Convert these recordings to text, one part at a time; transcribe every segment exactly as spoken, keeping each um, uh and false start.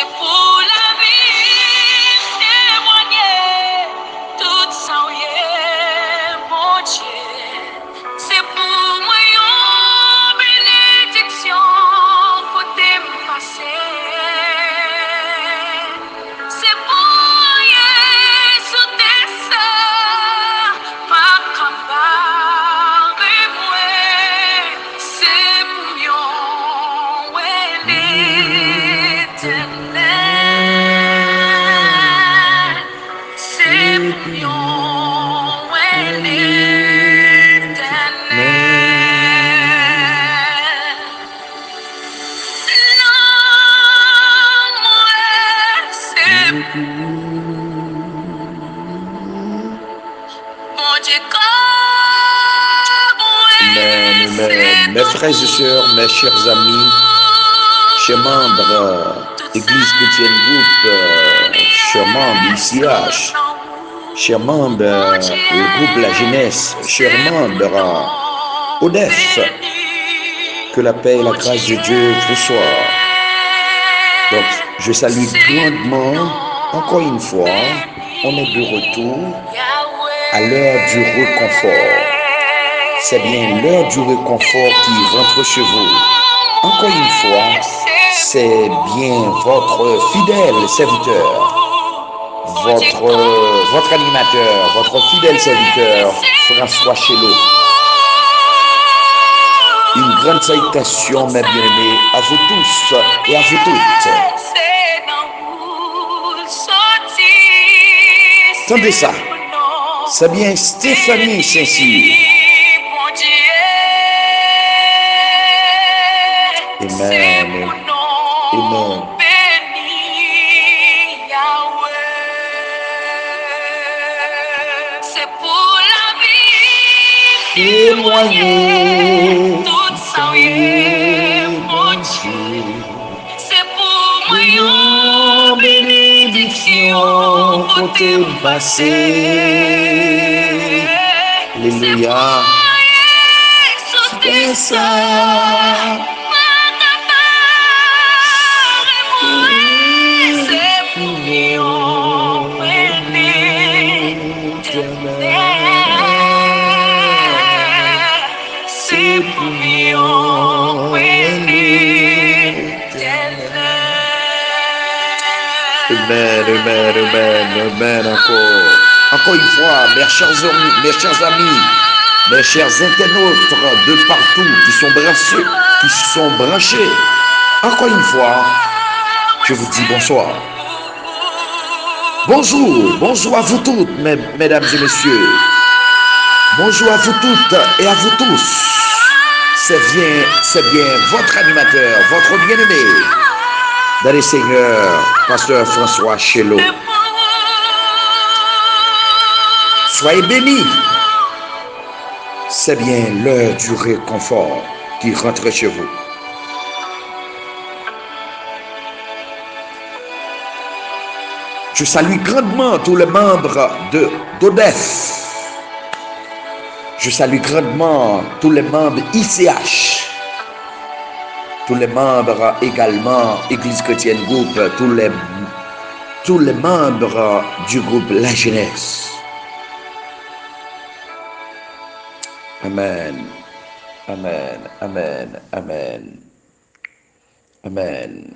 Pou lavi m temwanye tout sa w ye, Bondye. Se pou mwen yon benediksyon kote m pase. Se pou anyen sou tè sa pa ka bare mwen. Se pou m yon wè Letènèl. Se pou m yon wè Letènèl. Lanmou se pou Bondye kò mwen. Amen, amen. Mes frères et sœurs, mes chers amis, chers membres, euh, Église Chrétienne Groupe, euh, chers membres I C H, chers membres, euh, le groupe La Jeunesse, chers membres, euh, O D F, que la paix et la grâce de Dieu vous soit. Donc, je salue grandement, encore une fois, on est de retour à l'heure du réconfort. C'est bien l'heure du réconfort qui rentre chez vous. Encore une fois, c'est bien votre fidèle serviteur, votre, votre animateur, votre fidèle serviteur, François Chelot. Une grande salutation, mes bien-aimés, à vous tous et à vous toutes. Tande sa. Se byen Stéphanie Saint-Cyr. Amen. Amen. Temwaye tout sa w ye, Bondye. Se pou mwen yon benediksyon kote m pase. Alelouya. Sou tè sa, pa ka bare mwen. Se pou m yon wè Letènèl. Se pou m yon wè Letènèl. Amen, amen, amen, amen encore. Encore une fois, mes chers amis, mes chers amis, mes chers internautes de partout qui sont branchés, qui sont branchés, encore une fois, je vous dis bonsoir. Bonjour, bonjour à vous toutes, mes- mesdames et messieurs. Bonjour à vous toutes et à vous tous. C'est bien, c'est bien votre animateur, votre bien-aimé dans le Seigneur, Pasteur François Chelot. Soyez bénis. C'est bien l'heure du réconfort qui rentre chez vous. Je salue grandement tous les membres de d'O D F. Je salue grandement tous les membres I C H. Tous les membres également, Église Chrétienne Groupe, tous les, tous les membres du groupe La Jeunesse. Amen. Amen. Amen. Amen. Amen.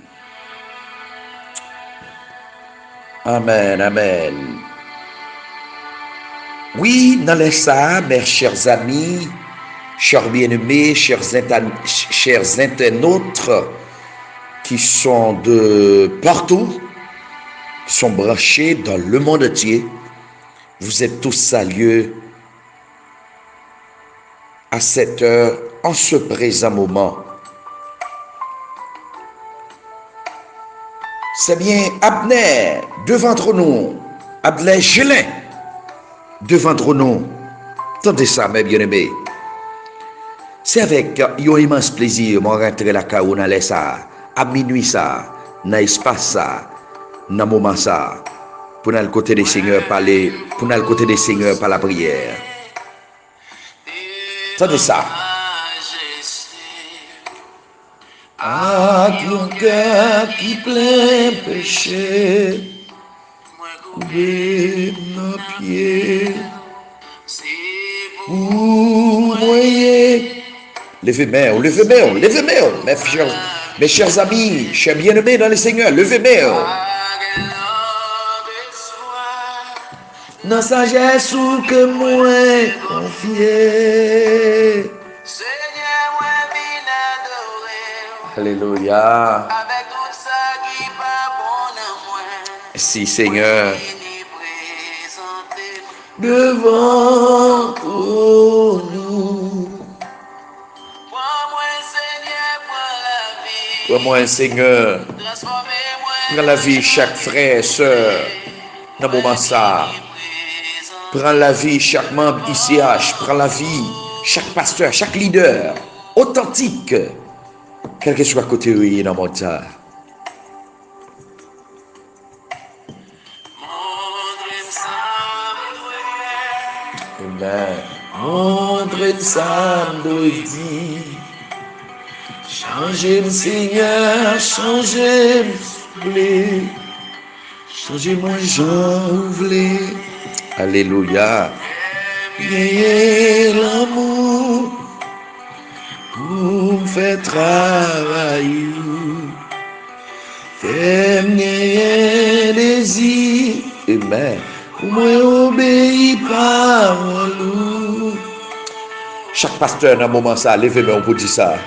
Amen. Amen. Wi, nan lè sa a, mes chers amis, chers bien-aimés, chers inter- chers internautes qui sont de partout, qui sont branchés dans le monde entier, vous êtes tous salués à cette heure, en ce présent moment. C'est bien Abner devant trône, Abner Gelin devant trône. Tande sa, mes bien-aimés. Se avèk yon imans plezi mwen rantre lakay ou nan lè sa a, a minwi sa a, nan espas sa a, nan moman sa a, pou n al kote Lesenyè pale, pou n al kote Lesenyè pa lapriyè. Tande sa. Ak yon kè ki plen peche, koube m nan pye. Pou mwen ye. Leve men w, leve men w, leve men w. Mes chers, mes chers amis, chers bien-aimés dans le Seigneur, leve men w. Nan sajès ou ke mwen konfye. Senyè, mwen vin adore w. Alelouya. Avèk tout sa ki pa bon nan mwen. Si, Senyè. Mwen vini prezante m devan twòn ou. Pran mwen, Senyè, pran lavi. Pran mwen, Senyè. Transfòme mwen. Pran lavi chak frè, sè nan moman sa a. Pran lavi chak manm I C H. Pran lavi chak pastè, chak lidè otantik, kèlkeswa kote yo ye nan mond sa a. Amen. Montre m sa m dwe di. Chanje m, Senyè, chanje m, souple. Chanje mwen jan ou vle. Alelouya. Genyen lanmou pou m fè travay ou. Fè m genyen dezi. Amen. Pou mwen obeyi pawòl ou. Chak pastè nan moman sa, leve men w pou di sa.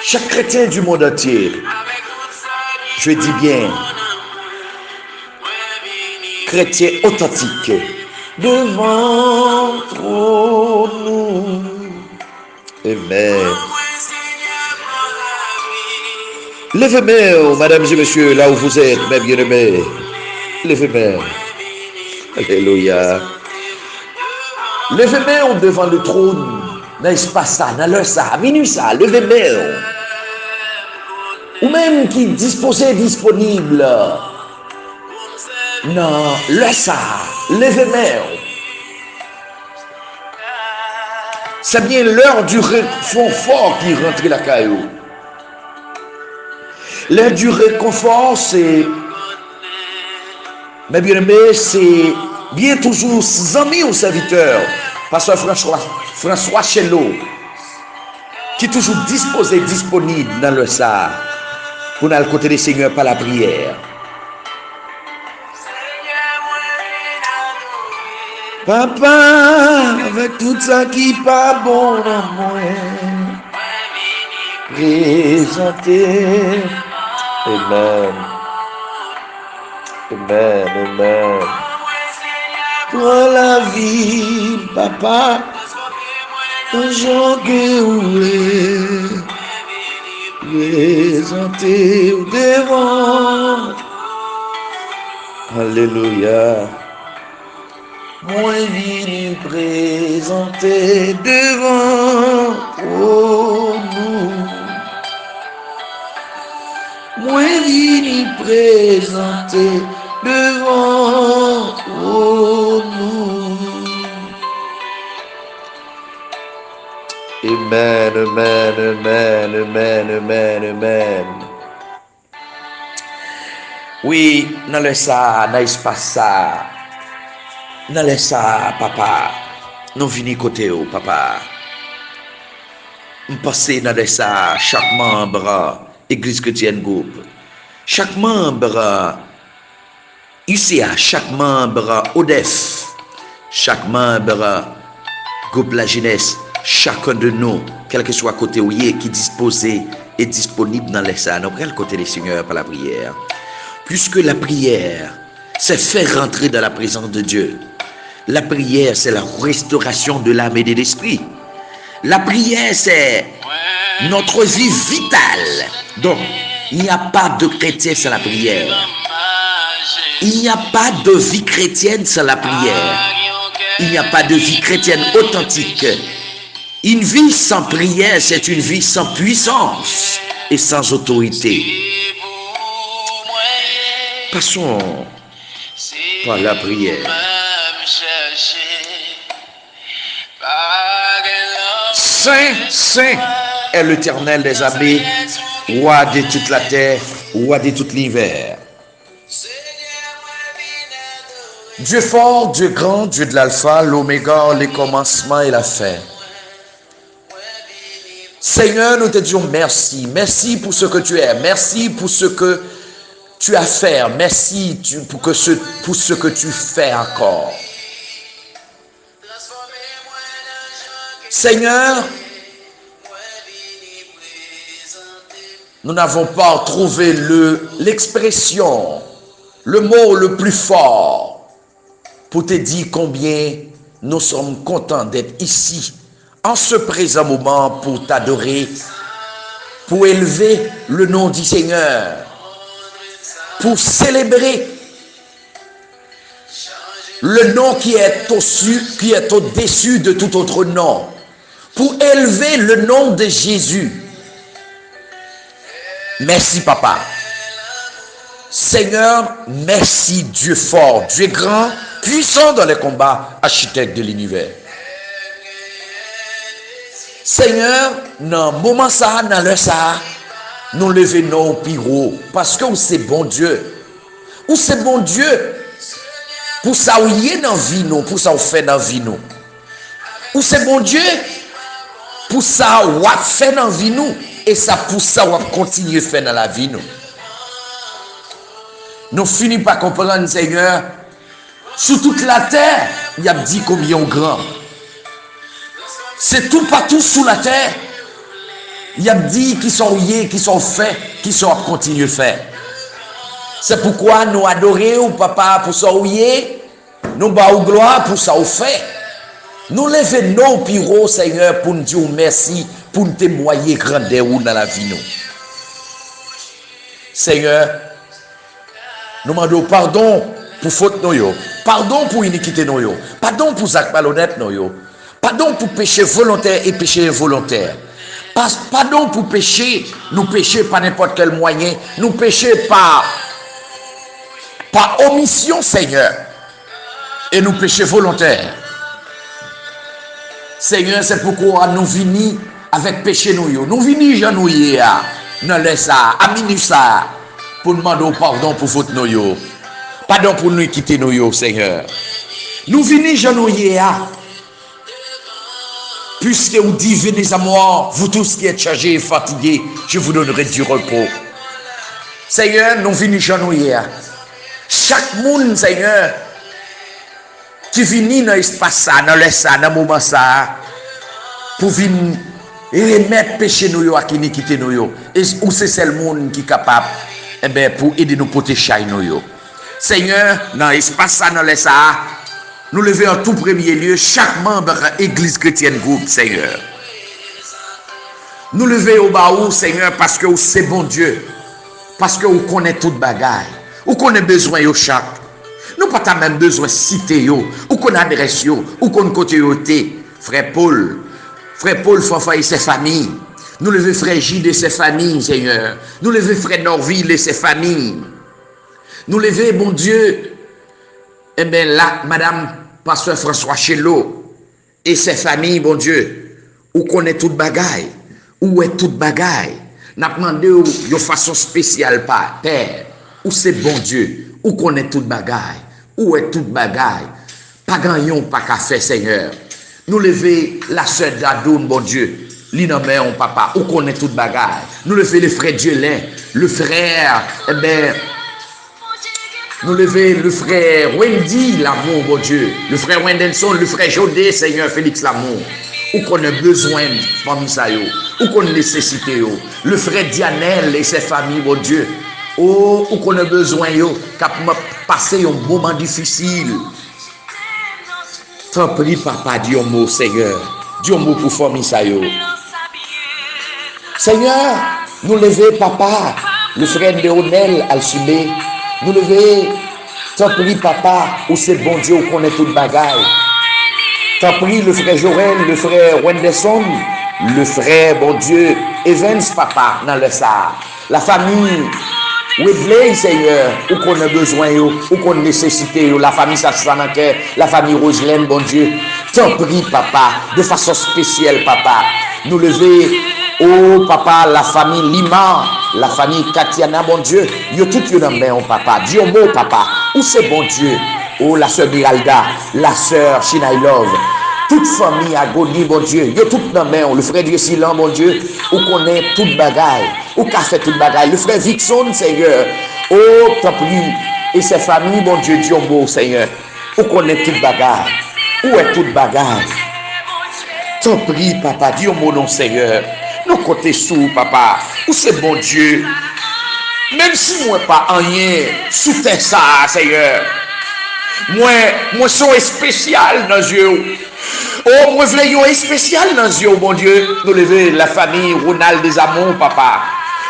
Chak kretyen du monde entier, je dis bien, kretyen otantik, devan twòn ou. Amen. Leve men w, mesdames et messieurs, là où vous êtes, mes bien-aimés. Leve men w. Alelouya. Leve men w devan le tròn, nan espas sa, nan lè sa, minui sa, leve men w. Ou menm ki dispoze, disponib nan lè sa, leve men w. C'est bien l'heure du réconfort ki rantre lakay ou. Lè di rekonfò, se, mes bien-aimés, se byen toujou zanmi w, sèvitè, pastè François, François Chello, ki toujou dispoze, disponib nan lè sa a, pou n al kote Lesenyè pa lapriyè. Papa, avèk tout sa ki pa bon nan mwen, prezante. Amen. Amen, amen. Pran lavi m, papa, nan jan ke ou vle. Prezante w devan. Alelouya. Mwen vini prezante devan twòn ou. Mwen vini prezante devan twòn ou. Amen, amen, amen, amen, amen, amen. Wi, nan lè sa a, nan espas sa a, nan lè sa a, papa, nou vini kote w, papa. M panse nan lè sa a, chak manm Egliz Kretyèn Gwoup, chak manm I C A, chak manm Odèf, chak manm gwoup lajenès, chacun de nous, kèlkeswa kote w ye, ki dispoze e disponib nan lè sa a, nou pral kote Lesenyè pa lapriyè. Puisque la prière, c'est faire rentrer dans la présence de Dieu. La prière, c'est la restauration de l'âme et de l'esprit. La prière, c'est notre vie vitale. Donc, il n'y a pas de chrétien sans la prière. Il n'y a pas de vie chrétienne sans la prière. Il n'y a pas de vie chrétienne authentique. Une vie sans prière, c'est une vie sans puissance et sans autorité. Passons par la prière. Sen, sen, est l'Éternel des armées, roi de toute la terre, roi de tout l'univers. Dieu fort, Dieu grand, Dieu de l'alpha, l'oméga, le commencement et la fin. Seigneur, nous te disons merci. Merci pour ce que tu es. Merci pour ce que tu as fait. Merci tu- pour, que ce, pour ce que tu fais encore. Seigneur, nous n'avons pas trouvé le- l'expression, le mot le plus fort pour te dire combien nous sommes contents d'être ici, en ce présent moment, pour t'adorer, pour élever le nom du Seigneur, pour célébrer le nom qui est au-dessus, qui est au-dessus de tout autre nom, pour élever le nom de Jésus. Merci, Papa. Seigneur, merci, Dieu fort, Dieu grand, puissant dans les combats, architecte de l'univers. Seigneur, nan moman sa a, nan lè sa a, nou leve non w pi wo, paske w se Bondye. Ou se Bondye pou sa w ye nan vi nou, pou sa w fè nan vi nou. Ou se Bondye pou sa w ap fè nan vi nou, e sa pou sa w ap kontinye fè nan lavi nou. Nou fini pa konprann, Senyè, sou tout latè, y ap di konbyen w gran. Se toupatou sou latè, y ap di kisa w ye, kisa w fè, kisa w ap kontinye fè. Se poukwa nou adore w, Papa, pou sa w ye, nou ba w glwa pou sa w fè. Nou leve non w pi wo, Senyè, pou n di w mèsi, pou n temwaye grandè ou nan lavi nou. Senyè, nou mande w padon pou fot nou yo, padon pou inikite nou yo, padon pou zak malonèt nou yo, padon pou peche volontè e peche envolontè, pa- padon pou peche, nou peche pa nenpòt kèl mwayen, nou peche pa, pa omisyon, Senyè, e nou peche volontè. Senyè, se poukwa nou vini avèk peche nou yo. Nou vini jan nou ye a, nan lè sa a, a minui sa a, pou n mande w padon pou fot nou yo. Padon pou inikite nou yo, Senyè. Nou vini jan nou ye a, puisque ou di, venez à moi, vous tous qui êtes chargés et fatigués, je vous donnerai du repos. Senyè, nou vini jan nou ye a. Chak moun, Senyè, ki vini nan espas sa, nan lè sa, nan moman sa, pou vin remèt peche nou yo ak inikite nou yo. E ou se sèl moun ki kapab, enben, pou ede nou pote chay nou yo. Senyè, nan espas sa, nan lè sa, nou leve an tou premye lye chak manm Egliz Kretyèn Gwoup, Senyè. Nou leve yo ba ou, Senyè, paske ou se Bondye, paske ou konnen tout bagay, ou konnen bezwen yo chak. Nou pa ta menm bezwen site yo. Ou konn adrès yo. Ou konn kote yo te. Frè Pòl. Frè Pòl Fanfan e sè Fami. Nou leve frè Jid e sè Fami, Senyè. Nou leve frè Nòvil e sè Fami. Nou leve, Bondye, enben, la, madanm pastè François Chelot. E sè Fami, Bondye, ou konnen tout bagay, ou wè tout bagay. N ap mande w yon fason espesyal, pa, Pè, ou se Bondye, ou konnen tout bagay, ou wè tout bagay. Pa gen anyen w pa ka fè, Senyè. Nou leve lasè Dadoun, Bondye, li nan men w, Papa, ou konnen tout bagay. Nou leve le frè Dyelen, le frè, enben, Nou leve le frè Wendy Lamour, Bondye. Le frè Wendelson, le frè Jodé, Senyè Félix Lamour. Ou konnen bezwen fanmi sa yo. Ou konn nesesite yo. Le frè Dianel e sè Fami, Bondye. O, ou konnen bezwen yo k ap m- pase yon moman difisil. Tanpri, Papa, di yon mo, Senyè. Di yon mo pou fanmi sa yo. Senyè, nou leve, Papa, le frè Leonel Alcimé. Nou leve, tanpri, Papa, ou se Bondye, ou konnen tout bagay. Tanpri, le frè Jorel, le frè Wenderson, le frè, Bondye, Evans, Papa, nan lè sa a. Lafanmi Wedley, Senyè, ou konnen bezwen yo, ou konn nesesite yo. Lafanmi Sastra nan kè, lafanmi Roselèn, Bondye, tanpri, Papa, de fason espesyèl, Papa. Nou leve O papa, lafanmi Lima, lafanmi Katiana, Bondye, yo tout yo nan men w, papa. Di yon mo, papa. Ou se Bondye. O lasè Miralda, lasè Chinaylove, tout fanmi Agoni, Bondye, yo tout nan men w. Lefrè Dyesilan, Bondye, ou konnen tout bagay. Ou ka fè tout bagay. Lefrè Vikson, Senyè, o tanpri, e sè fanmi, Bondye, di yon mo, Senyè. Ou konnen tout bagay. Ou wè tout bagay. Tanpri, papa, di yon mo non, Senyè. Nou konte sou ou, papa. Ou se Bondye. Menm si mwen pa anyen sou tè sa a, Senyè, mwen, mwen se yon espesyal nan zye w. O, mwen vle yon espesyal nan zye w, Bondye. Nou leve lafanmi Ronald Desamours, papa.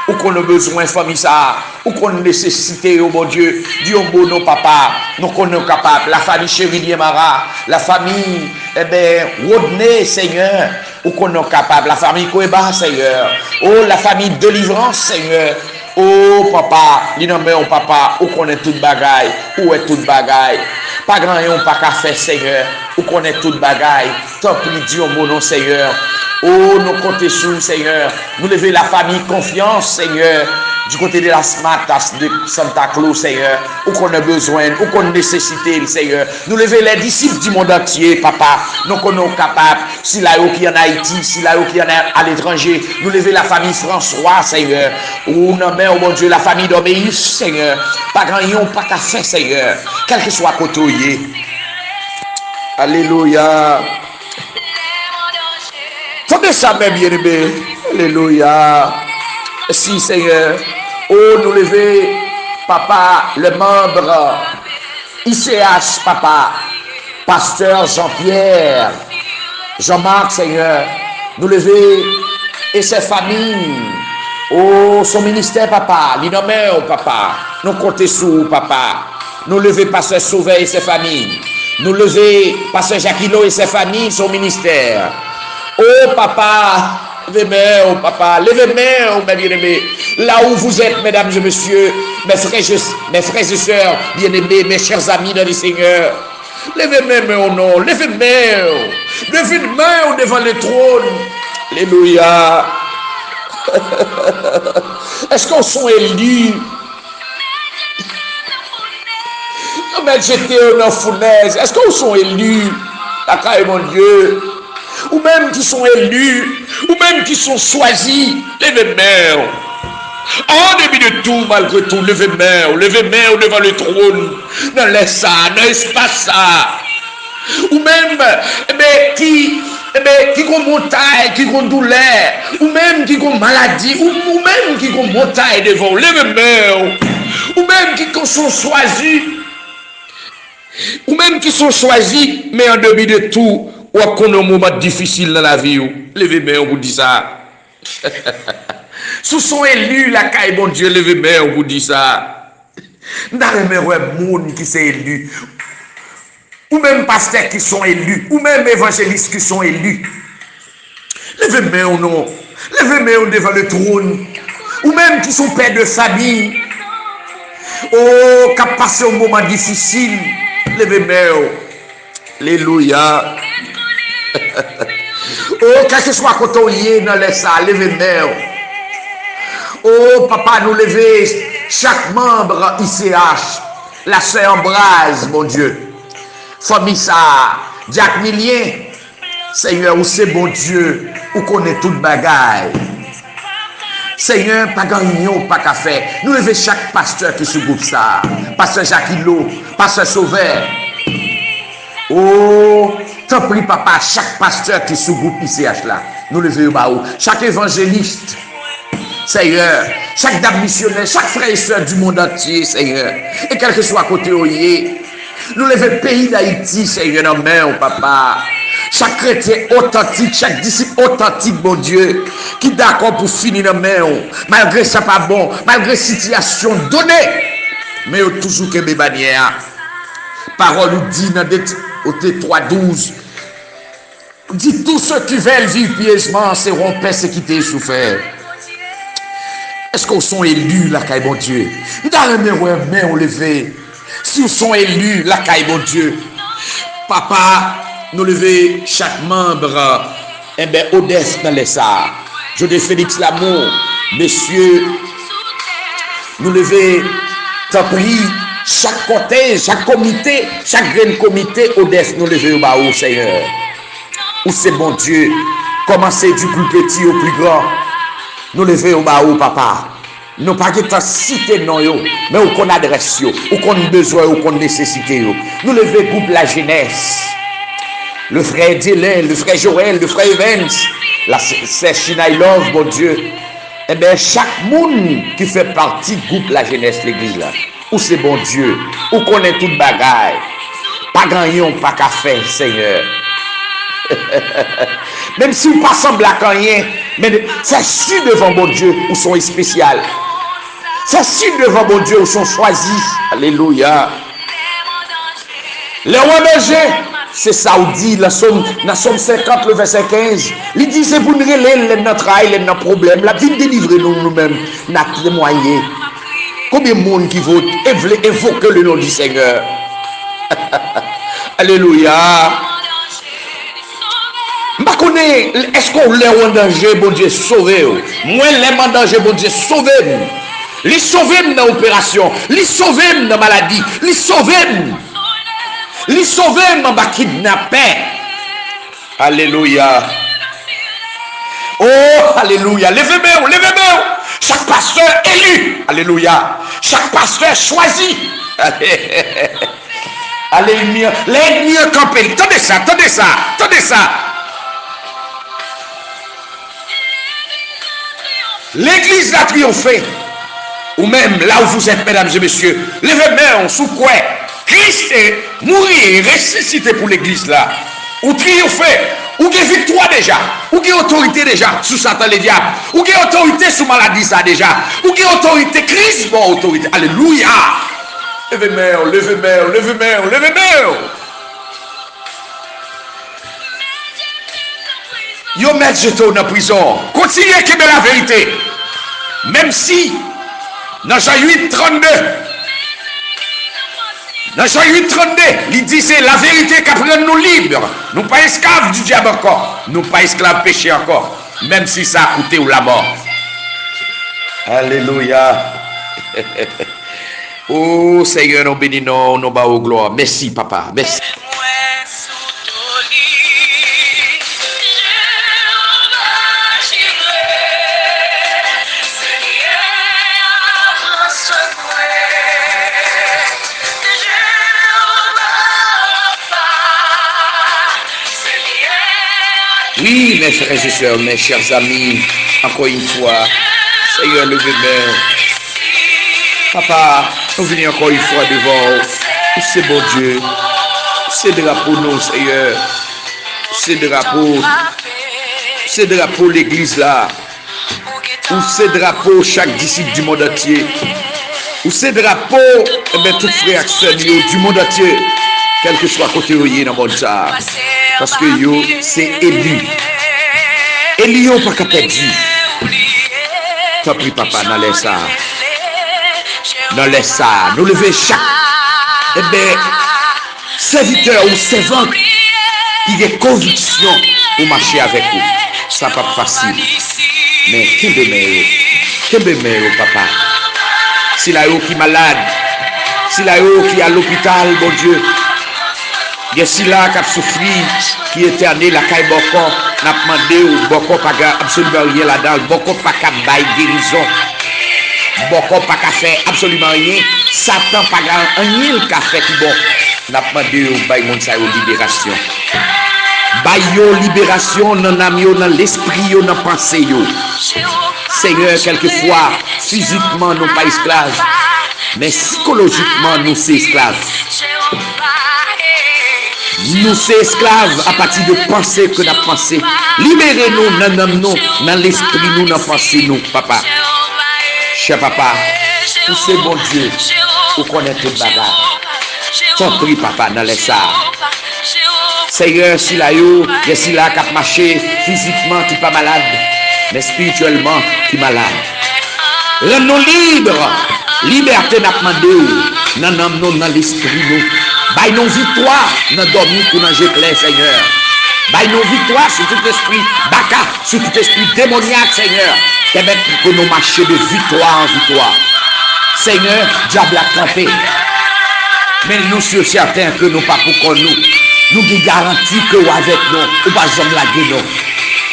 Ou konn bezwen fanmi sa a. Ou konn nesesite yo, Bondye. Di yon mo non, papa. Nou konnen w kapab. Lafanmi Cherilien Mara, lafanmi, enben, Rodney, Senyè. Ou konnen w kapab. Lafanmi Koeba, Senyè. O, lafanmi Delivrans, Senyè. O, papa, li nan men w, papa. Ou konnen tout bagay. Ou wè tout bagay. Pa gen anyen w pa ka fè, Senyè. Ou konnen tout bagay. Tanpri, di yon mo non, Senyè. O, nou konte sou ou, Senyè. Nou leve lafanmi Konfyans, Senyè, du côté de Las Matas, de Santa Cruz, Senyè. Ou konnen bezwen, ou konn nesesite l, Senyè. Nou leve les disciples du monde entier, papa. Nou konnen w kapab. Sila yo ki ann Ayiti, sila yo ki ann aletranje. Nou leve lafanmi François, Senyè. Ou nan men w, Bondye, lafanmi Dorméus, Senyè. Pa gen anyen w pa ka fè, Senyè. Kèlkeswa kote w ye. Alelouya. Tande sa, mè byeneme. Alelouya. Mèsi, Senyè. O, nou leve, papa, le manbre I C H, papa. Pastè Jean-Pierre, Jean-Marc, Senyè. Nou leve e sè fanmi. O, son ministè, papa. Li nan men w, papa. Nou konte sou ou, papa. Nou leve pastè Sovè e sè fanmi. Nou leve pastè Jakilo e sè fanmi, son ministè. O papa, leve men w, papa, leve men w, mes bien-aimés. Là où vous êtes, mesdames et messieurs, mes frères et, mes frères et sœurs bien-aimés, mes chers amis dans le Seigneur. Leve men w non, leve men w. Leve men w devan le trône. Alelouya. Èske w se yon eli? Yo mèt jete yo nan founèz. Èske w se yon eli lakay Bondye? Ou menm ki se yon eli, ou menm ki se yon chwazi, leve men w. En dépit de tout, malgré tout, leve men w, leve men w devan le trône, nan lè sa, nan espas sa. Ou menm, enben, ki, enben, ki gon montay, ki gon doulè, ou menm ki gon maladi, ou, ou menm ki gon montay devan w, leve men w. Ou menm ki gon son chwazi, ou menm ki son chwazi, men an demi de tou, w ap konn yon moman difisil nan lavi w. Leve men w pou di sa. Si w se yon eli lakay Bondye, leve men w pou di sa. M ta renmen wè moun ki se eli. Ou menm pastè ki se yon eli. Ou menm evanjelis ki se yon eli. Leve men w non. Leve men w devan le trône. Ou menm ki se yon pè de fanmi. O, k ap pase yon moman difisil. Leve men w. Alelouya. O, kèlkeswa kote w ye nan lè sa, leve men w. O, papa, nou leve chak manm I C H, lasè Anbraz, Bondye. Fanmi sa, dyak Milyen, Senyè, ou se Bondye, ou konnen tout bagay. Senyè, pa gen anyen ou pa ka fè. Nou leve chak pastè ki sou gwoup sa a. Pastè Jakilo, pastè Sovè. O, tanpri, papa, chak pastè ki sou gwoup I C H la, nou leve yo ba ou. Chak evanjelis, Senyè, chak dam misyonè, chak frè e sè du monde entier, Senyè. E kèlkeswa kote yo ye, nou leve peyi Dayiti, Senyè, nan men w, papa. Chak kretyen otantik, chak disip otantik, Bondye, ki dakò pou fini nan men w, malgre sa pa bon, malgre sitiyasyon done, men yo toujou kenbe banyè a. Pawòl ou di nan de Timote twa douz, di, tous ceux qui veulent vivre pieusement seront persécutés et souffrir. Èske w se yon eli lakay Bondye? M ta renmen wè men w leve. Si w se yon eli lakay Bondye, papa, nou leve chak manm, enben, Odès nan lè sa a. Jode Félix Lamour, mesye, nou leve, tanpri, chak kòtèj, chak komite, chak grenn komite Odès, nou leve yo ba ou, Senyè. Ou se Bondye, kòmanse du plus petit au plus grand. Nou leve yo ba ou, Papa. Nou pa gentan site non yo, men ou konn adrès yo, ou konn bezwen yo, ou konn nesesite yo. Nou leve gwoup lajenès. Le frè Dylan, le frè Joël, le frè Evans, la sè Shina I Love, Bondye. Enben, chak moun ki fè pati gwoup lajenès legliz la, ou se Bondye, ou konnen tout bagay. Pa gen anyen ou pa ka fè, Senyè. Menm si ou pa sanble ak anyen, men fè si devan Bondye ou se yon espesyal. Fè si devan Bondye ou se yon chwazi. Alelouya. Lè w an danje, se sa w di nan Sòm, nan Sòm senkant, le vèsè kenz. Li di se pou n rele l lè n nan tray, lè n nan pwoblèm. L ap vin delivre nou, nou menm. N ap temwaye. Konbyen moun ki vo, e vle evoke le nom du Seigneur? Alelouya. M pa konnen èske w lè w an danje, Bondye sove w. Mwen, lè m an danje, Bondye sove m. Li sove m nan operasyon. Li sove m nan maladi. Li sove m. Li sove m anba kidnapè. Alelouya. Oh, alelouya. Leve men w, leve men w. Chak pastè eli. Alelouya. Chak pastè chwazi. Ale, ènmi an, lè ènmi an kanpe, tande sa, tande sa, tande sa. Legliz la triyonfe. Ou menm, la ou vous êtes, medam e mesye, leve men w si w kwè Kris te mouri e resisite pou legliz la. Ou triyonfe, ou gen viktwa deja, ou gen otorite deja sou Satan Ledyab, ou gen otorite sou maladi sa deja, ou gen otorite, Kris ba w otorite. Alelouya! Leve men w, leve men w, leve men w, leve men w! Yo mèt jete w nan prizon. Kontinye kenbe laverite. Menm si, nan Jan uit, trannde, nan Jan uit, trannde, li di se laverite k ap rann nou lib. Nou pa esklav di dyab ankò. Nou pa esklav peche ankò. Menm si sa koute w lamò. Alelouya. O Senyè, nou beni non w, nou ba w glwa. Mèsi, Papa. Mèsi. Wi, mes frères et sœurs, mes chers amis, encore une fois, Senyè, leve men. Papa, nou vini ankò yon fwa devan w. Ou se Bondye. Ou se drapo nou, Senyè. Ou se drapo. Ou se drapo legliz la. Ou se drapo chak disip du monde entier. Ou se drapo, enben, tout frè ak sè nou yo du monde entier, kèlkeswa kote yo ye nan mond sa a. Paske yo se eli. Eli yo pa ka pèdi. Tanpri, Papa, nan lè sa a. Nan lè sa a, nou leve chak, enben, sèvitè ou sèvant ki gen konviksyon pou mache avèk ou. Sa p ap fasil. Men kenbe men yo. Kenbe men yo, Papa. Sila yo ki malad, sila yo ki al lopital, Bondye, gen sila k ap soufri, ki entène lakay bòkò, n ap mande w, bòkò pa gen absoliman anyen ladan l, bòkò pa ka bay gerizon, bòkò pa ka fè absoliman anyen, Satan pa gen anyen l ka fè ki bon. N ap mande w bay moun sa yo liberasyon. Bay yo liberasyon nan nanm yo, nan lespri yo, nan panse yo. Senyè, kèlkeswa fizikman nou pa esklav, men sikolojikman nou se esklav. Nou se esklav apati de panse ke n ap panse. Libere nou nan nanm nou, nan lespri nou, nan panse nou, Papa. Chè Papa, ou se Bondye, ou konnen tout bagay. Tanpri, Papa, nan lè sa a. Senyè, sila yo, gen sila k ap mache fizikman ki pa malad, men espirityèlman ki malad. Rann nou lib. Libète n ap mande w nan nanm nou, nan lespri nou. Bay nou viktwa nan dòmi kou nan je klè, Senyè. Bay nou viktwa sou tout espri baka, sou tout espri demonyak, Senyè. Pèmèt ke nou mache de viktwa an viktwa. Senyè, dyab la kanpe. Men nou si sèten ke nou pa pou kò nou. Nou gen garanti ke w avèk nou, ou pa janm lage nou.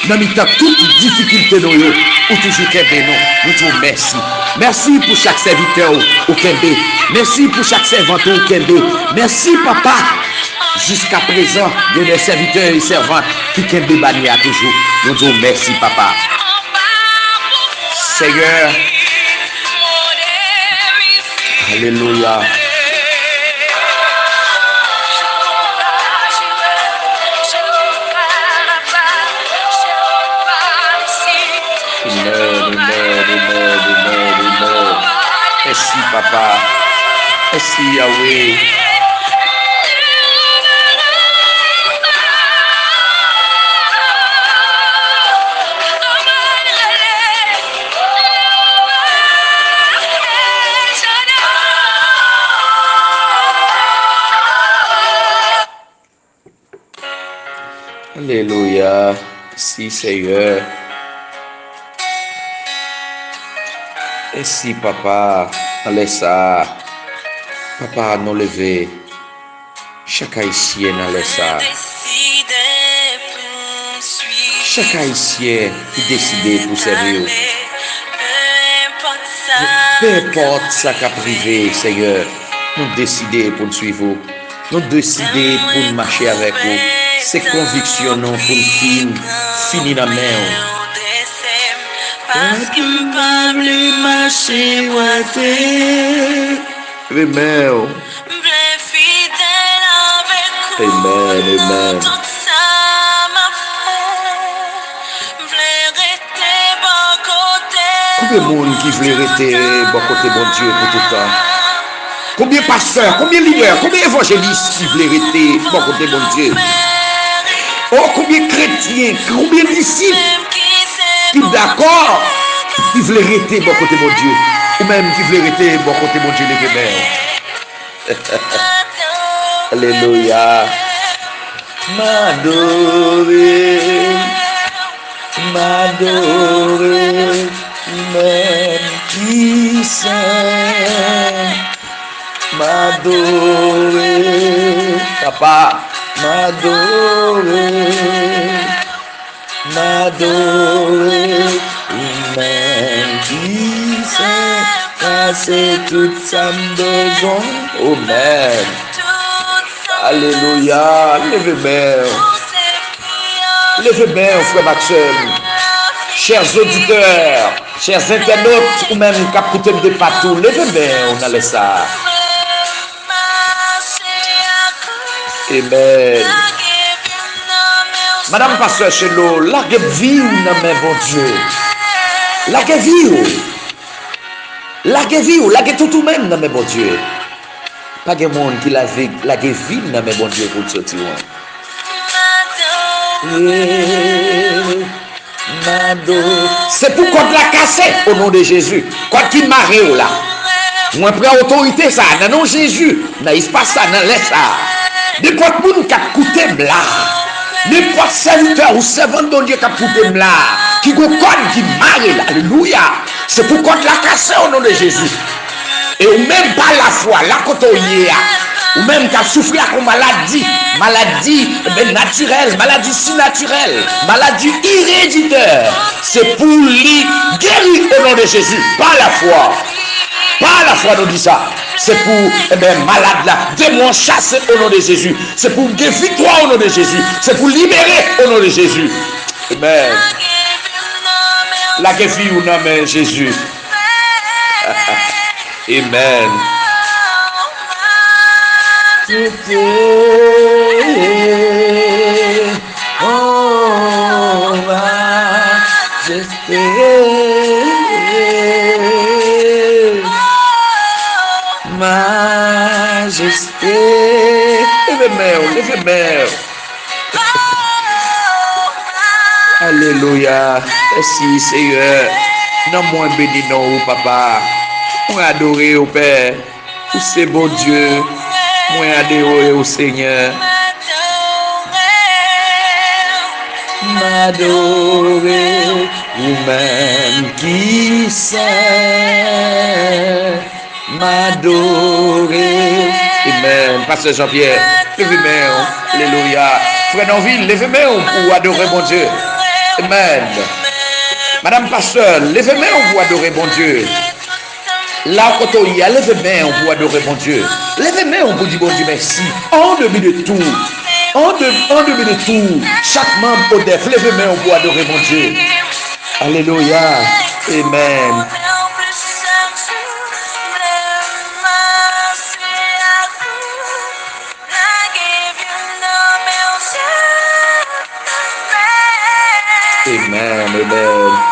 Nan mitan tout difikilte nou yo, ou toujou kenbe nou. Nou di w mèsi. Mèsi pou chak sèvitè ou, ou kenbe. Mèsi pou chak sèvant ou, ou kenbe. Mèsi, Papa. Jiskaprezan, gen de sèvitè e sèvant ki kenbe banyè a toujou. Nou di w mèsi, Papa. Senyè, alelouya. Amen, amen, amen, amen, amen. Mèsi, Papa. Mèsi, Yahweh. Alelouya. Mèsi, Senyè. Mèsi, Papa, nan lè sa a. Papa, nou leve chak Ayisyen nan lè sa a. Chak Ayisyen ki deside pou sèvi w. Pe enpòt sa k ap rive, Senyè, nou deside pou n swiv ou. Nou deside pou n mache avèk ou. Se konviksyon nou pou n fin fini nan men w. Paske m pa vle mache wate. Leve men w. Amen, amen. Konbyen moun ki vle rete bò kote Bondye pou toutan? Konbyen pastè, konbyen lidè, konbyen evanjelis ki vle rete bò kote Bondye? O, konbyen kretyen, konbyen disip ki dakò, ki vle rete bò kote Bondye? Ou menm ki vle rete bò kote Bondye, leve men w. Alelouya. M adore, m adore, menm ki sen. M adore, Papa, m adore. M adore ou menm ki sen, sa se tout sa m bezwen. Amèn. Alelouya. Leve men w. Leve men w, frè m ak sè m. Chè oditè, chè entènot, ou menm k ap koute m de patou, leve men w nan lè sa a. Amèn. Madanm pastè Chelo, lage vi w nan men Bondye. Lage vi w. Lage vi w, lage tout ou menm nan men Bondye. Pa gen moun ki lave, lage vi l nan men Bondye pou l soti won. Se pou kòd la kase, o non de Jezi. Kòd ki mare w la. Mwen pran otorite sa a nan non Jezi, nan espas sa, nan lè sa a. Nenpòt moun k ap koute m la, nenpòt sèvitè ou sèvant Bondye k ap koute m la, ki gon kòd ki mare l, alelouya, se pou kòd la kase, o non de Jezi. E ou menm, pa lafwa, la kote w ye a, ou menm k ap soufri ak yon maladi, maladi, enben, natirèl, maladi sinatirèl, maladi ereditè, se pou li geri o non de Jezi, pa lafwa. Pa lafwa, nou di sa. Se pou, enben, malad la, demon an chase o non de Jezi. Se pou gen viktwa o non de Jezi. Se pou libere o non de Jezi. Amèn. Lage vi w nan men Jezi. Amèn. Majeste, oh, majeste, majeste. Leve men w, leve men w. Alelouya. Mèsi, Seyè. Nanm mwen beni non ou, Papa. Mwen adore ou, Pè. Ou se Bondye. Mwen adore ou, Senyè. M adore ou menm ki sen. M adore. Amen. Pastè Jean-Pierre, leve men w. Alelouya. Frè Norville, leve men w pou w adore Bondye. Amen. Madam Pastè, leve men w pou w adore Bondye. La kote w ye a, leve men w pou w adore Bondye. Leve men w pou di Bondye mèsi. En demi de tou. En de, en demi de tou. Chak manm Odèf, leve men w pou w adore Bondye. Alelouya. Amen. Amen, amen.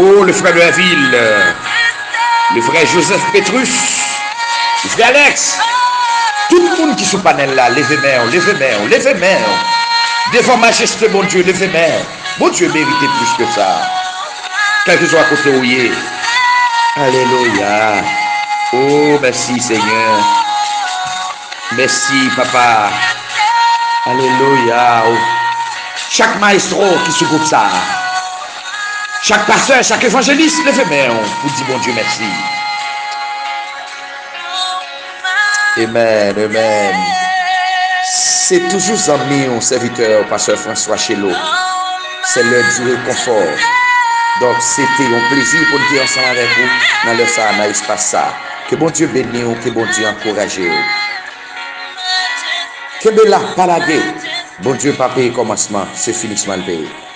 Oh, le frère Berville, le frère Joseph Petrus, le frère Alex, tout moun ki sou panèl la, leve men w, leve men w, leve men w. Devan majeste Bondye, leve men w. Bondye merite plis ke sa. Kèlkeswa kote w ye. Alelouya. Oh, mèsi, Senyè. Mèsi, Papa. Alelouya. Oh. Chak mayestwo ki sou gwoup sa a. Chak pastè, chak evanjelis, leve men w pou di Bondye mèsi. Amen, amen. Se toujou zanmi w, sèvitè w, pastè François Chelot. C'est l'heure du réconfort. Donk, se te yon plezi pou n te ansanm avèk ou nan lè sa a, nan espas sa a. Ke Bondye beni w, ke Bondye ankouraje w. Kenbe la, pa lage. Bondye pa peye kòmansman, se finisman l peye.